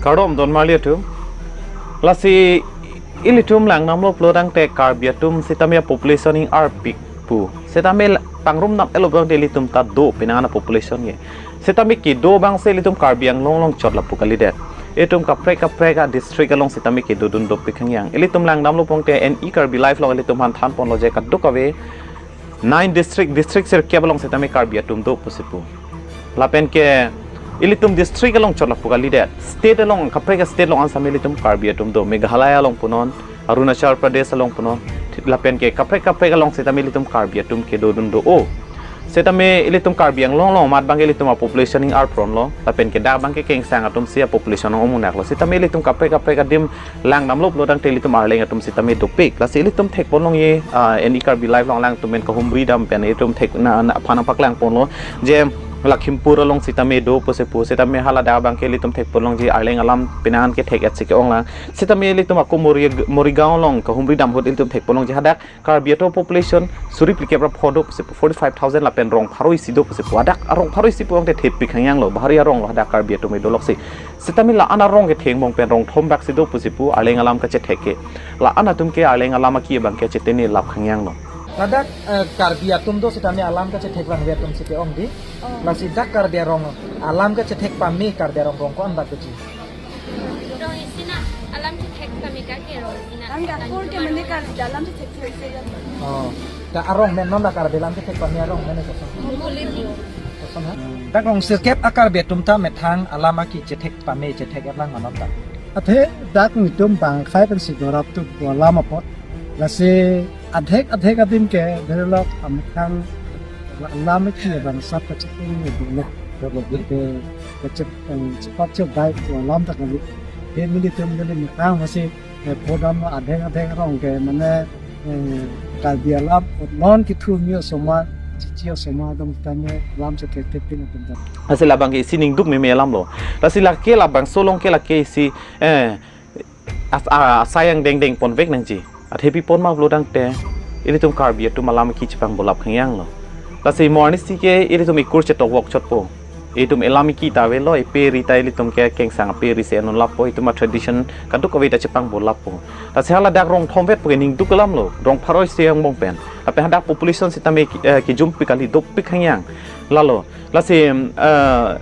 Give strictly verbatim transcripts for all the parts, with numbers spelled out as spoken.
Kardom don marli atum. Lasi ilitum langdamlo pulo tangte Karbi atum sitame population ing-arpik pu. Sitame la-, pangrum nam elo bang ilitum ta do penang ana population ke. Sitame kedo abang si ilitum Karbi Anglong along chot lapu kalidet. Itum kaprek kaprek a-district along sitame kedodun dopik hangyang. Ilitum langdamlo pulote N E Karbi Live along ilitum han thanponlo je kadokave nine district, district sirkep along sitame Karbi atum do pusi pu. Lapen ke ilitum district along chot lapu kalidet. State along, kaprek state along an sitame ilitum Karbi atum do. Meghalaya along punon, Arunachal Pradesh along punon, lapen ke kaprek kaprek along sitame ilitum Karbi atum kedodun do-o. Sitame ilitum Karbi Anglong along amat bang ilitum a-population ing-arpronlo, lapen ke dak bang ke Kengsang atum si a-population ong-omunaklo. Sitame ilitum kaprek kaprek adim langdamlo pulo tangte ilitum Arleng atum sitame dopik. Lasi ilitum thekponlongji, ah, N E Karbi Live along alangtum pen kahumri dam pen ilitum thek na, na aphan nangpaklangponlo je Lakhimpur along sitame do pusi pu, sitame hala dak bang ke ilitum thekponlongji Arleng alam penang an kethek-et si ke-ong lang. Sitame ilitum ako Mori-, Morigaon along kahumri dam ahut ilitum thekponlongji hadak Karbi atum population suri phlikep ra pho do pusi pu, forty five thousand lapen rong pharo isi do pusi pu. Hadak arong pharo isi pu angte thepik hangyanglo, bahari aronglo hadak Karbi atum kedo loksi. Sitame la-an arong ketheng angbong pen rong thom bak si do pusi pu, Arleng alam kachethek ke. La-an atum ke Arleng alam aki abang ke chetene lap hangyanglo. Ladak, eh, Karbi atum do sitame alam kachethek abang ave atum si ke-ong dei. Oh. Lasi dak Karbi arong alam kachethek pame Karbi arong rong ko-an bak doji? Rong isi na, alam chethek pame ka ke rong isi na. Ang dak kur ke mane Karbi alam chethek thek se ya. Oh. Dak arong men non dak Karbi alam chethek pame arong men koson? Mukulit. Koson ha? Dak rong sirkep a-Karbi atum ta methang alam aki chethek pame chethek-et lang ma non ta? Athe dak nelitum bang akhai pensi dorap tu alam apot. Lasi adhek adhek adim ke dherelok amethang alam aki abang sat kachepung ni dulu. Dulu ke kachep, eh, cepat cebai tu alam ta kali. He nelitum neli methang masih, eh, phodam adhek adhek arong ke mane, eh, Karbi alam non kithu mi osomar, chichi osomar dong tame alam chethek thek pin atum ta. Lasi labang ke isi ningduk meme alamlo. Lasi lake labangso along ke lake isi, eh, as-, a-, asai angdeng dengponvek nangji. Athe pipon ma pulo tangte ilitum Karbi atum alam aki chepangbo lap hangyanglo. Lasi mo arnisi ke ilitum ekur chetok vok chotpo. Itum elam aki ta avelo, epe ri ta ilitum ke Kengsang ape ri si enun lappo, itum a-tradition kadokave ta chepangbo lappo. Lasi hala dak rong thomvet pu ke ningduk alamlo, rong pharo isi angbong pen. Lapen hadak population sitame ki-, eh, kijum pi kali dopik hangyang. Lalo, lasi, eh,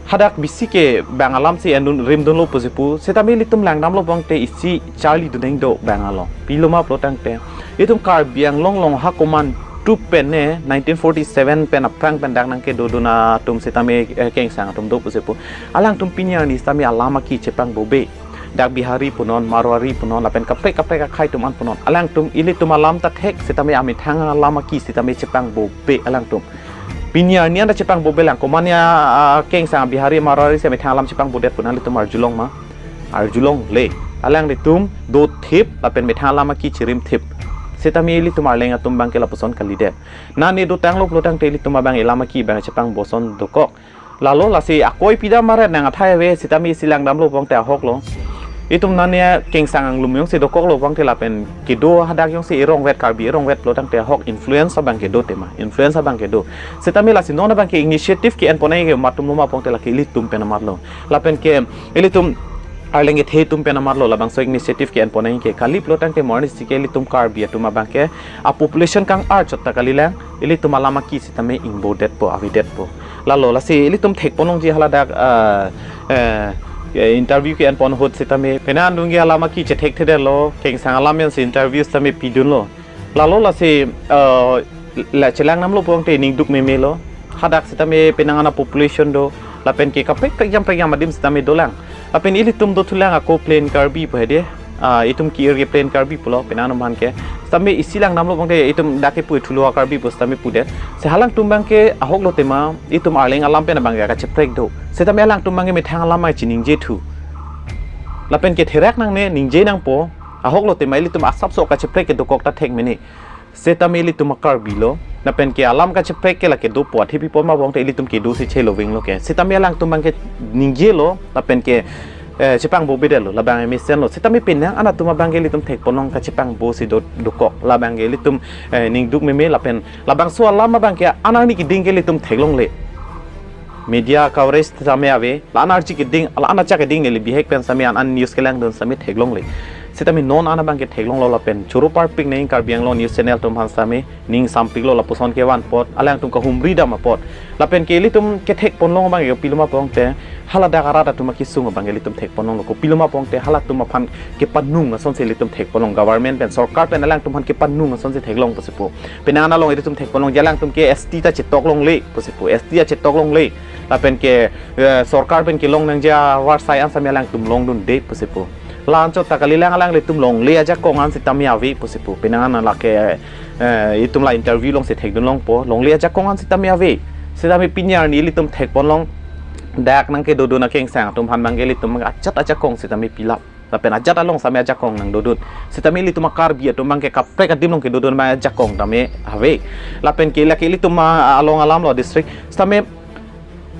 hadak bisi ke bang alam si enun rimdunlo pusi pu, sitame ilitum langdamlo pulote isi charli duneng do bang along. Pilo ma pulo tangte itum Karbi Anglong along ha komantu pen ne nineteen forty-seven pen aphrang pen dak nangkedodun atum sitame, eh, Kengsang atum do pusi pu. Alangtum pini arni sitame alam aki chepangbo be. Dak Bihari punon, Marwari punon, lapen kaprek kaprek akhai atum an punon. Alangtum ilitum alam ta thek sitame amethang alam aki sitame chepangbo be alangtum. Pini arni anta chepangbo be lang. Komat ya, ah, Kengsang Bihari Marwari si methang alam chepangbodet pu nanglitum arjulong ma? Arjulongle. Alanglitum dothip lapen methang alam aki chirimthip. Sitame ilitum Arleng atum abang ke lapuson kalidet. Nane dotanglo pulo tangte ilitum abang elam aki abang chepangboson dokok. Lalo lasi akoi pida maret nang athai ave sitame isi langdamlo pulote ahoklo. Itum nane Kengsang anglum jongsi dokoklo pulote lapen kedo hadak jongsi erongvet Karbi erongvet pulo tangte ahok influence abang kedo tema. Influence abang kedo. Sitame lasi non abang ke initiative ke-enpon nangji ke matumlo ma pulote lake ilitum pen amatlo. Lapen ke ilitum Arleng kethe atum pen amatlo labangso initiative ke-enpon nangji ke. Kali pulo tangte mo arnisi ke ilitum Karbi atum abang ke a-population kang-archot ta kalilang. Ilitum alam aki sitame ingbodetpo, avedetpo. Lalo lasi ilitum thekponlongji hala dak, ah, eh, eh, interview ke-enpon ahut sitame penang an dungji alam aki chethekthedetlo, Kengsang alam pensi interview sitame pidunlo. Lalo lasi, eh, la chelangnamlo pulote ningduk memelo. Hadak sitame penang an a-population do, lapen ke kaprek prekjam prekjam adim sitame dolang. Lapen ilitum dothulang ako plain Karbi pu hedi. Ah, itum ke-ir ke plain Karbi pulo, penang an aman ke. Sitame isi langdamlo pulote itum dak kepu thulo a-Karbi pu sitame pudet. Si halangtum abang ke ahoklo tema, itum Arleng alam pen abang ke kacheprek do. Sitame alangtum abang ke methang alam ai chiningjithu. Lapen ke therak nangne, ningje nangpo, ahoklo tema ilitum asapso kacheprek ke dokok ta thek mene. Sitame ilitum a-Karbi lo, lapen ke alam kacheprek ke lake dopo, athe pipon ma pulote ilitum kedo si chelo venglo ke. Sitame alangtum abang ke ningjelo, lapen ke, eh, chepangbo bedetlo, labang mesenlo. Sitame penang an atum abang ke ilitum thekponlong kachepangbo si do dokok, labang ke ilitum, eh, ningduk meme lapen labangso alam abang ke anang ni keding ke ilitum theklongle. Media coverage sitame ave, la-an arji keding, la-an acha keding neli bihek pen sitame an an news kelangdun sitame theklongle. Sitame non an abangke theklonglo lapen choro parpik neng Karbi Anglong news channel atum aphan sitame ning sampiklo lapuson kevan apot, alangtum kahumri dam apot. Lapen ke ilitum kethek ponlong abangke kopiloma pongte, haladak arat atum akesung abangke ilitum thek ponlonglo, kopiloma pongte halatum aphan kepanung asonsi ilitum thek ponlong, government pen, sorkar pen alangtum aphan kepanung asonsi theklong pusi pu. Penang along ilitum thek ponlong, alangtum ke S T ta chetok longle pusi pu, S T ta chetok longle. Lapen ke, eh, sorkar pen kelong nangji avarsai an sitame alangtum longdunde pusi pu. La-anchot ta kalilang, alanglitum longle ajakong an sitame ave pusi pu. Penang an lake, eh, itum la interview alongsi thekdun longpo, longle ajakong an sitame ave. Sitame pini arni ilitum thek ponlong, dak nangkedodun akengsang atum aphan abangke ilitum ajat ajakong sitame pilap. Lapen ajat along sitame ajakong nangdodun. Sitame ilitum a-Karbi atum abangke kaprek adim along kedodun abang ajakong tame ave. Lapen ke lake ilitum a-, along alamlo district sitame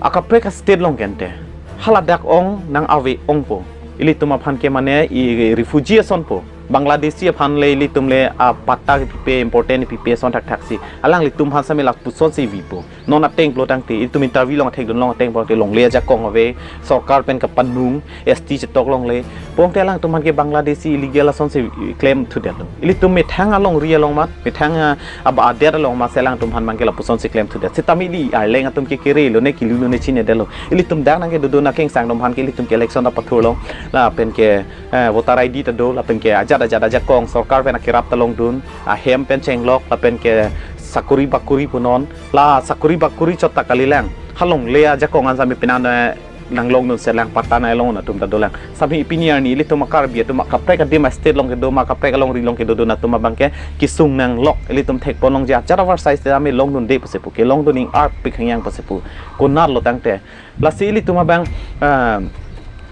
akaprek a-state along kente haladak ong nang ave ongpo. Ilitum aphan ke mane i refugee asonpo. Bangladeshi aphan le ilitum le a-patta kepipe, important kepipe ason thakthaksi. Alanglitum aphan sitame lapusonsi vipo. Non ateng pulo tangte, itum interview along thekdun long ateng pulote longle ajakong ave, sorkar pen kapanung, S T chetok longle. Pongte alangtum aphan ke Bangladeshi illegal asonsi claim thudetlo. Ilitum methang alongri along amat, methang, ah, aba adet along amatsi alangtum aphan abangke lapusonsi claim thudet. Sitame ili arleng atum ke kerelo ne, kelelo ne, chinedetlo. Ilitum dak nangkedodun akengsang atum aphan ke ilitum ke election ta pathurlong. Lapen ke, eh, voter I D ta do, lapen ke ajat ajat ajakong sorkar pen akerap ta longdun, ahem pen chenglok, lapen ke sakuri bakuri punon, la sakuri bakuri chot ta kalilang. Halongle ajakong an sitame penang, eh, nanglongdunselang, patta nanglong atum ta dolang. Sitame pini arni ilitum a-Karbi atum akaprek adim a-state along kedo ma, kaprek alongri along kedodun atum abangke kesung nanglok, ilitum thek ponlongji ajat avarsai sitame longdunde pusi pu, kelongdun ning arpik hangyang pusi pu. Konatlo tangte. Lasi ilitum abang, ah,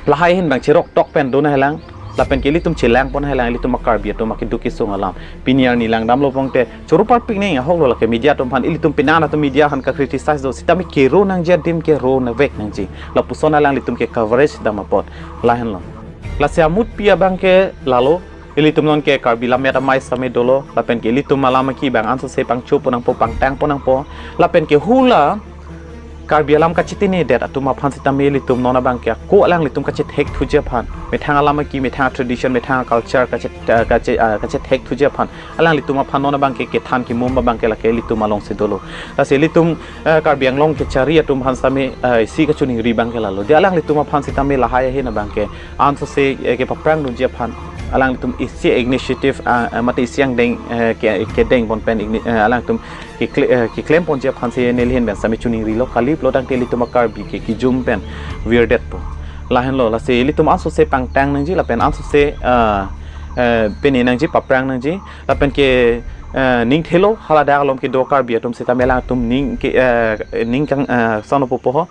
lahai ahin abang cheroktok pen do nanghelang, lapen ke ilitum chelang pon nanghelang, ilitum a-Karbi atum akeduk kesung alam. Pini arni langdamlo pongte, choro parpik neng ahoklo lake media atum aphan, ilitum penang atum media aphan ka-criticize do, sitame kero nangji adim kero nangvek nangji. Lapuson alanglitum ke coverage dam apot. Lahenlo. Lasi amutpi abangke lalo, ilitum non ke Karbi Lammet Amei sitame dolo, lapen ke ilitum alam aki abang ansose pangcho pon nangpo, pangtang pon nangpo, lapen ke hula Karbi alam kachetinedet atum aphan sitame ilitum non abangke ako alanglitum kachethek thuji aphan, methang alam aki, methang tradition, methang culture kache-, eh, kache-, eh, kachethek thuji aphan, alanglitum aphan non abangke kethan kemum abangke lake ilitum alongsi dolo. Lasi ilitum, eh, Karbi Anglong kechari atum aphan sitame, eh, isi kachiningri abangke lalo. Dia alanglitum aphan sitame lahai ahin abangke ansose, eh, kepaprangdunji aphan, alanglitum isi initiative, ah, eh, mate isi angdeng, eh, ke, kedeng pon pen igni-, eh, alangtum kekle-, eh, keklem ponji aphansi neli ahin pen sitame chiningrilo, kali pulo tangte ilitum a-Karbi ke kijum pen virdetpo. Lahenlo, lasi ilitum ansose pangtang nangji, lapen ansose, ah, eh, pini nangji, paprang nangji, lapen ke, eh, ning thelo, haladak along kedo Karbi atum sitame alangtum ning ke, eh, ning kang, eh, sono popo ho,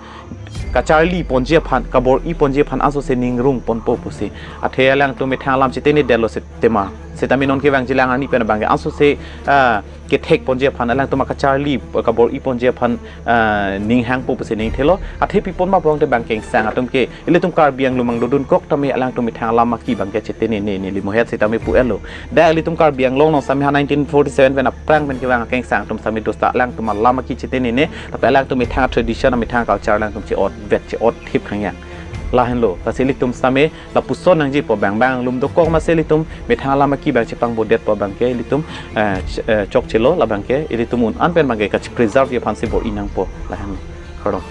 kacharli ponji aphan, kabor-i ponji aphan ansose ning rung ponpo pusi. Athe alangtum methang alam chetenedetlo sitame, sitame non kevangjilang arni pen abangke ansose, ah, kethek ponji aphan, alangtum akacharli, kabor-i ponji aphan, ah, ning hangpo pusi ning thelo. Athe pi pon ma pongte abang kengsang atum ke, ilitum Karbi Anglong mang dodun kok tame alangtum methang alam aki abangke chetenene neli mohet sitame pu-etlo. Dak ilitum Karbi Anglong along sitame ha nineteen forty-seven pen aprang pen kevang akengsang atum sitame dosta alangtum alam aki chetenene, tapi alangtum methang tradition, methang culture alangtum che-otvet, che-otthip hangyang. Lahenlo, lasi ilitum sitame lapuson nangjipo, bang bang alum dokok amatsi ilitum methang alam aki abang chepangbodetpo abangke ilitum, eh, ch-, eh, chokchelo, labangke ilitum un an pen abangke kache-preserve ji aphansi bor-i nangpo. Lahen. Kardom.